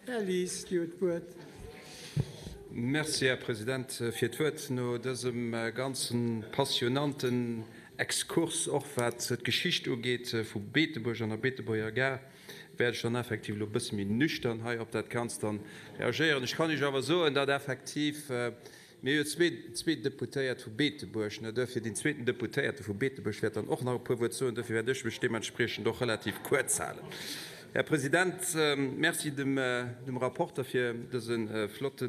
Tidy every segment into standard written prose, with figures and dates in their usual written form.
Här Lies, Dir hutt d'Wuert. Merci, Här President, fir d'Wuert. No dësem ganze passionanten Exkurs, och wat d'Geschicht ugeet vu Beetebuerg an der Beetebuerger Gare, wäert ech dann effektiv elo e bësse méi nüchtern hei op dat Ganzt dann reagéieren. Ech kann Iech awer soen, datt effektiv, mir hu jo zwee Deputéiert vu Beetebuerg, ne, duerfir deen zweeten Deputéierte vu Beetebuerg wäert dann och nach e puer Wuert soen, duerfir wäert ech mech deementspriechend och relativ kuerz halen. Här President, merci dem Rapporter fir dëse flotte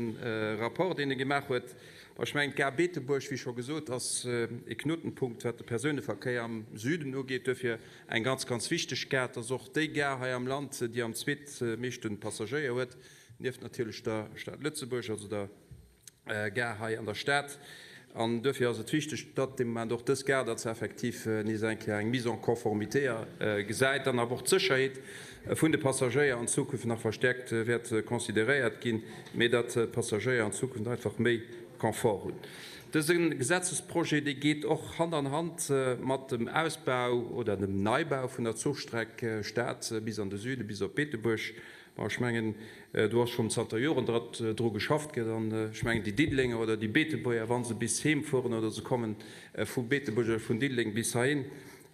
Rapport, deen e gemaach huet. Ech mengen, d'Gare Beetebuerg, wéi scho gesot, ass e Knotenpunkt, wat de Persouneverkéier am Süden ugeet. Duerfir eng ganz, ganz wichteg Gare. Et ass och déi Gare hei am Land, déi am zweetmeeschte Passagéier huet, nieft natierlech der Stad Lëtzebuerg, also der Gare hei an der Stad. An duerfir ass et wichteg, datt dee Moment och dës Gare, datt se effektiv nees eng Kéier eng Mise en conformité gesäit an awer och d'Sécherheet vun de Passagéier an Zukunft nach verstärkt wäert consideréiert ginn, mee datt d'Passagéier an Zukunft einfach méi Confort hunn. Dëse Gesetzesprojet, dee geet och Hand an Hand mat dem Ausbau oder dem Neibau vun der Zuchstreck Stad bis an de Süde, bis op Beetebuerg. Bon, ech mengen, do ass schonn zanter Joren dru geschafft gëtt. An ech mengen, déi Diddelenger oder déi Beetebuerger, wa se bis heem fueren oder se komme vu Beetebuerg oder vun Diddeleng bis heihin,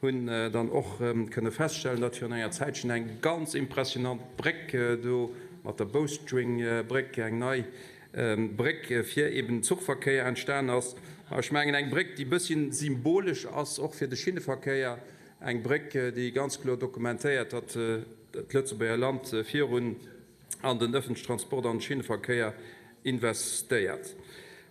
hunn dann och kënne feststellen, datt virun enger Zäitchen eng ganz impressionant Bréck do mat der Bowstring-Bréck, eng nei Bréck fir eben den Zuchverkéier entstan ass. A ech mengen, eng Bréck, déi e bësschen symbolesch ass och fir de Schinneverkéier, eng Bréck, déi ganz kloer dokumentéiert, datt d'Lëtzebuerger Land virun an den ëffentlechen Transport an den Schinneverkéier investéiert.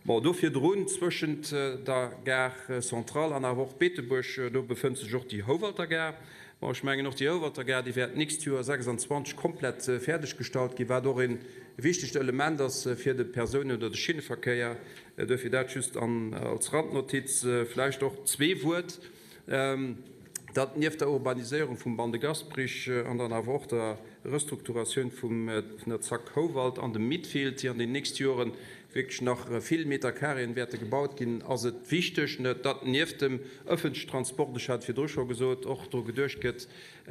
Bon, do virdrun, zwëschent der Gare Centrale an awer och Beetebuerg, do befënnt sech och déi Houwalter Gare. Bon, ech mengen och déi Houwalter Gare, déi wäert d'nächst Joer 26 komplett fäerdeg gestallt ginn, wat och e wichtegt Element ass fir de Persounen oder de Schinneverkéier. Duerfir dat just als Randnotiz. Vläicht och zwee Wuert. Datt nieft der Urbaniséierung vum Ban de Gasperich an dann awer och der Restrukturatioun vum der Zack Houwald an dem Midfield, déi an den nächste Joren wierklech nach vill Metercarréen wäerte gebaut ginn, ass et wichteg, datt nieft dem ëffentlechen Transport, ech hat et virdru scho gesot, och dru geduecht gëtt,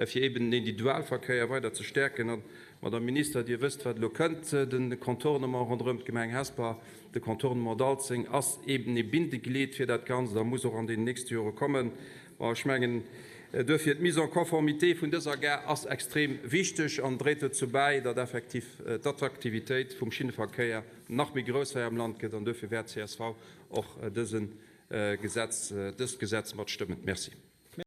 fir eeben den Individualverkéier weider ze stäerken. An, Madame Minister, Dir wësst, wat elo kënnt, de Contournement ronderëm d'Gemeng Hesper, De Contournement d'Alzeng ass eben ee Bindeglied fir dat Ganzt a muss och an deenen nächste Jore kommen. Bon, ech mengen duerfir, d'Mise en conformité vun dëser Gare ass extrem wichteg an dréit dozou bäi, datt effektiv d'Attraktivitéit vum Schinneverkéier nach méi grouss hei am Land gëtt an duerfir wäert csv och dëse Gesetz, dëst Gesetz matstëmmen. Merci.